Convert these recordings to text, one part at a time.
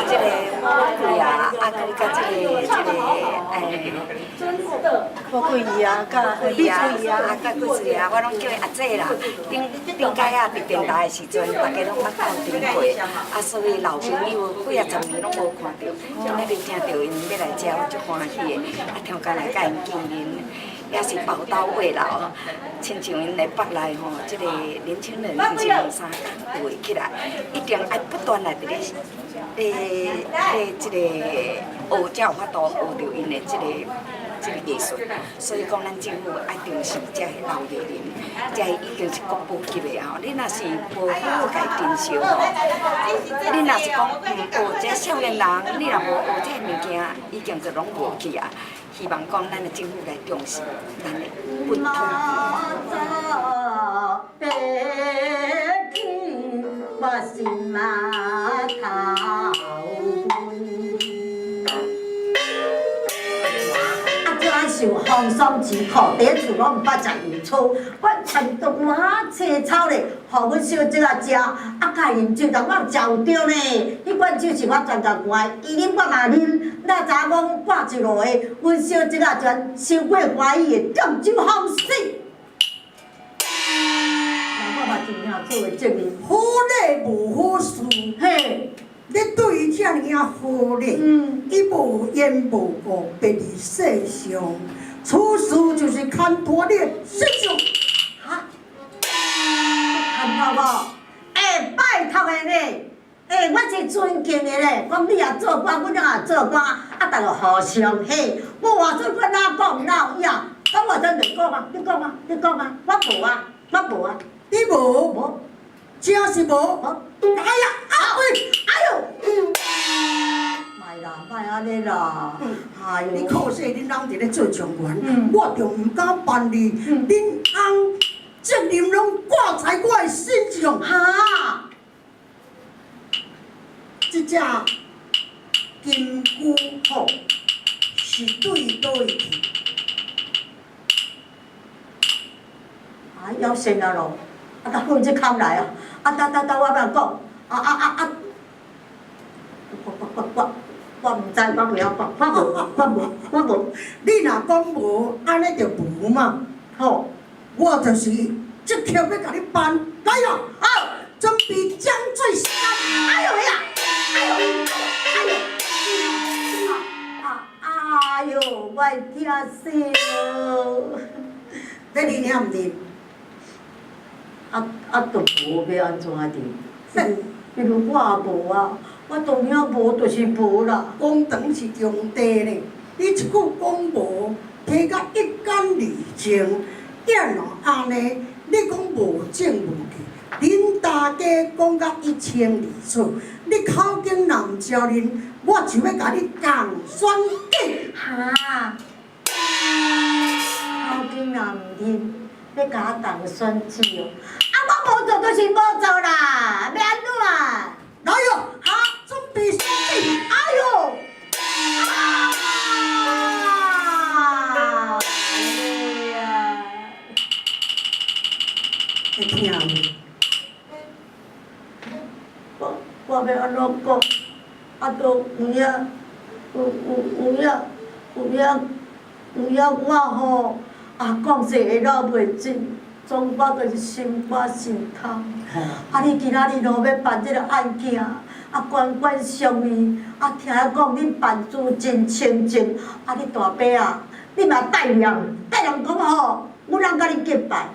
這個寶貴啊，啊，閣佮這個寶貴姨啊，佮美啊，翠啊，啊，佮桂水啊，我攏叫伊阿姐啦。頂頂擺啊，佇電台的時陣，大家攏捌鬥陣過，啊，所以老朋友幾啊十年攏無看著，今仔日聽著𪜶欲來遮，我足歡喜的。啊，頭家來佮𪜶見面，也是寶刀未老，親像𪜶的腹內吼，這個年輕人毋是兩三工有會起來，一定愛不斷來佇咧咧咧這個學，才有法度學著𪜶的這個藝術，所以講咱政府愛重視這个老藝人，這个已經是國寶級的吼。你若是無好好共伊珍惜吼，你若是講毋學這少年人，你若無學這个物件，已經就攏無去啊。希望講咱的政府來重視咱的本土文化。我心嘛頭。啊，這款受風霜之苦，佇咧厝攏毋捌食油醋，我全都滿青草咧，予阮小姐仔食，啊，佮伊啉酒，但我食有著呢。彼罐酒是我全家關的，伊啉我嘛啉。哪知影講掛一路的，阮小姐仔全傷過歡喜的，中酒風死。那我嘛真正做會證明，好禮無好事。嘿，你對伊遮爾仔好咧，伊無緣無故別離世上，此事就是看破你的身上。哈？看破無？欸，拜託的呢！欸，我是尊敬的咧，講你也做官，阮也做官，啊，大家互相嘿，無話說我哪講哪有影，講話真你講啊，你講啊，你講啊，我無啊，我無啊，你無？無，真是無？哎呀，阿喂，哎喲，莫啦，莫按呢啦，哎喲，你靠勢恁翁佇咧做狀元，我就毋敢辦理，恁翁責任攏掛在我的身上。哈？這隻金龜吼是對佗位去？啊，枵線啊咯！啊，甲阮這空來啊！啊，等等等，我欲講，啊啊啊啊！我我我我我毋知，我袂曉講，我無，我無，我無。你若講無，按呢就無嘛。好，我就是即刻欲共你辦，來啊！好，準備掌嘴三。哎喲喂呀！哎喲，哎喲，啊啊！哎喲，我疼死咯！你啉遐毋啉？啊啊，都無欲按怎啉？因為我也無啊，我當影無就是無啦。公堂是重地呢，你一句講無，聽甲一乾二淨，變咯按呢，你講無證無據，恁大家講甲一清二楚，你口供若毋承認，我就欲共你共選舉。哈？口供若毋認，欲共我共選舉哦？啊，我無做就是無做啦，欲按怎？來喲，哈，準備選舉。哎喲！啊！哎呀！會疼無？我我欲按怎講？啊，都有影，有有有影，有影，有影我吼，啊，講說會老袂盡，總我就是心肝心痛。啊，你今仔日若欲辦這个案件，啊，官官相護，啊，聽講恁辦事真清淨，啊，你大伯啊，你嘛帶念，帶念講吼，阮翁共你結拜，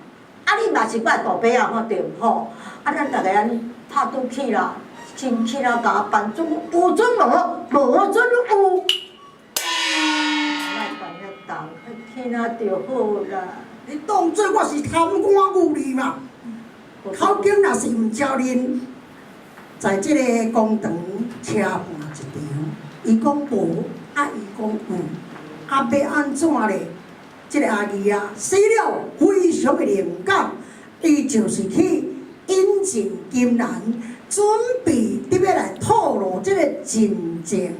啊，你嘛是我的大伯仔，吼對毋吼？啊，咱逐个按呢拍賭起啦，真起來共我辦，總有準無，無準有。莫辦遐重，較輕仔就好啦。你當做我是貪官污吏嘛？口供若是毋承認，在這个公堂車盤一場，伊講無，啊伊講有，啊欲按怎咧？這个阿姨啊，生了非常的靈感，伊就是去引進金蘭，準備佇欲來透露這個真情。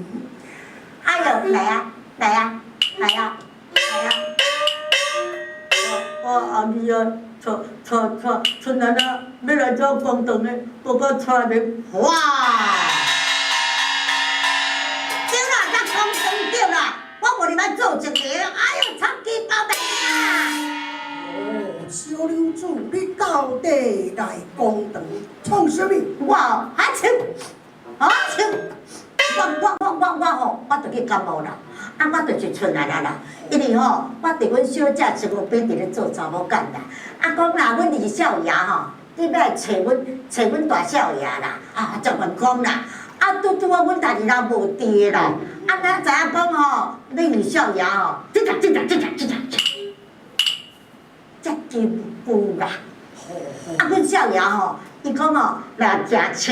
哎喲，來啊，來啊，來啊，來啊！我我阿姨啊，帶帶帶春蘭啊，欲來走公堂的，無甲帶來，哇！子，你到底來公堂創啥物？我啊笑，啊笑，我吼，我就去感冒啦，啊，我就是出來啦啦，因為吼，我佇阮小姐身軀邊佇咧做查某幹啦，啊，講啦，阮二少爺吼，你欲來揣阮揣阮大少爺啦，啊，就阮講啦，啊，拄拄仔阮大二人無佇啦，啊，咱知影講吼，你二少爺吼，這個這個這個這個，這金龜啦，啊，阮少爺吼，伊講吼，若食粟，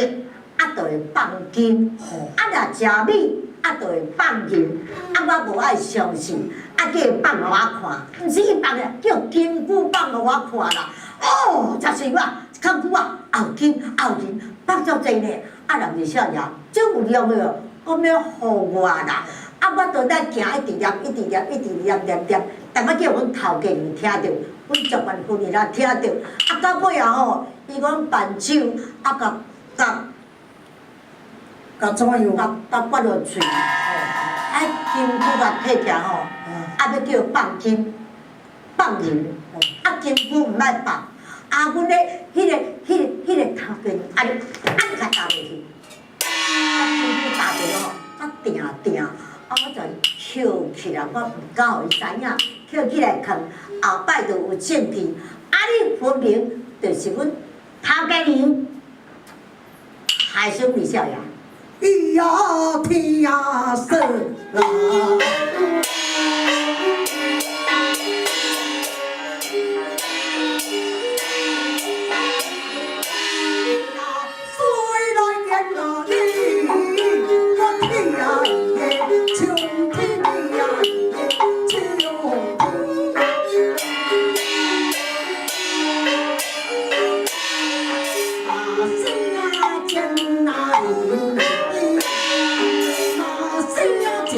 啊，就會放金；啊，若食米，啊，就會放銀。啊，我無愛相信，啊，叫伊放予我看，毋是伊放的，叫金龜放予我看啦。哦，就是我，較久啊，後金後銀放足濟呢。啊，人二少爺真有量的，講欲予我啦。啊，我都咧行，一直念，一直念，一直念念念，但我叫阮頭家娘聽著，阮狀元夫人也聽著。啊，到尾啊吼，伊講辦手，啊，共共。共怎樣？共共拔落喙，啊，金龜共提起來吼，啊，欲叫放金，放銀，啊，金龜毋愛放，啊，阮咧，彼个、彼个、彼个頭家娘，按呢，按呢共踏落去，啊，金龜踏落吼，啊，定定，啊，我就抾起來，我毋敢予伊知影，抾起來看，後擺就有證據，啊，你分明就是阮頭家娘害死二少爺。咿呀天呀色啦！水來見啦你，我天呀耶，長天呀耶，長天。啊，聲情啊啊聲情，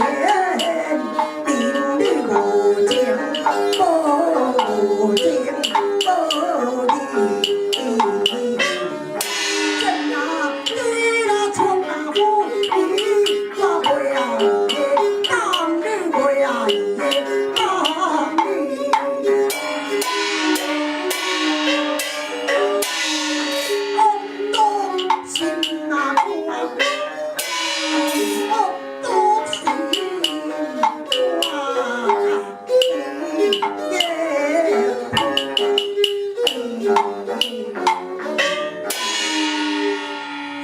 邻你無情，無情無義。真啊，你若創啊夫，我袂愛當你袂愛當你。惡毒心啊肝，惡毒心肝耶。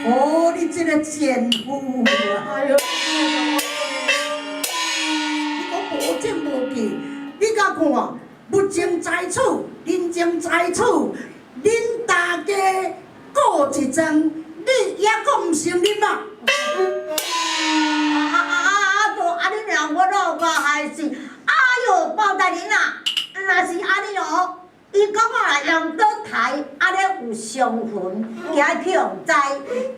哦，你這個賤婦啊！哎喲，你講無證無據，你敢看？物證在此，人證在此，恁大家告一狀，你猶閣毋承認嗎？啊啊啊啊！就按呢爾，我老我還是，哎喲，包大人啊，若是按呢哦，伊講啊，用刀刣，按呢有傷痕，驚去予知，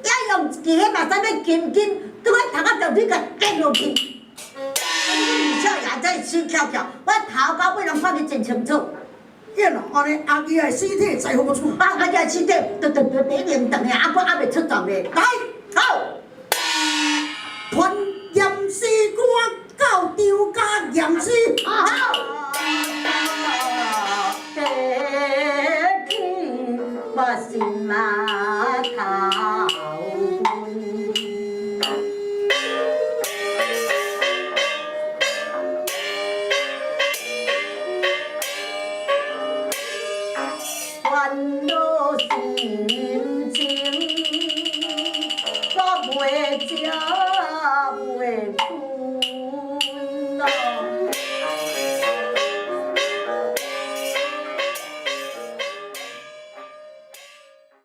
也用一支彼嘛啥物金金，拄仔頭殼就去共擊落去。二少爺這死翹翹，我頭到尾攏看得真清楚。耶咯，按呢阿姨的屍體在何處？啊，阿姨的屍體，對對對，佇靈堂的，啊，閣猶未出葬咧。來，好，傳驗屍官到張家驗屍。啊好。提起我心仔頭痕，煩惱絲。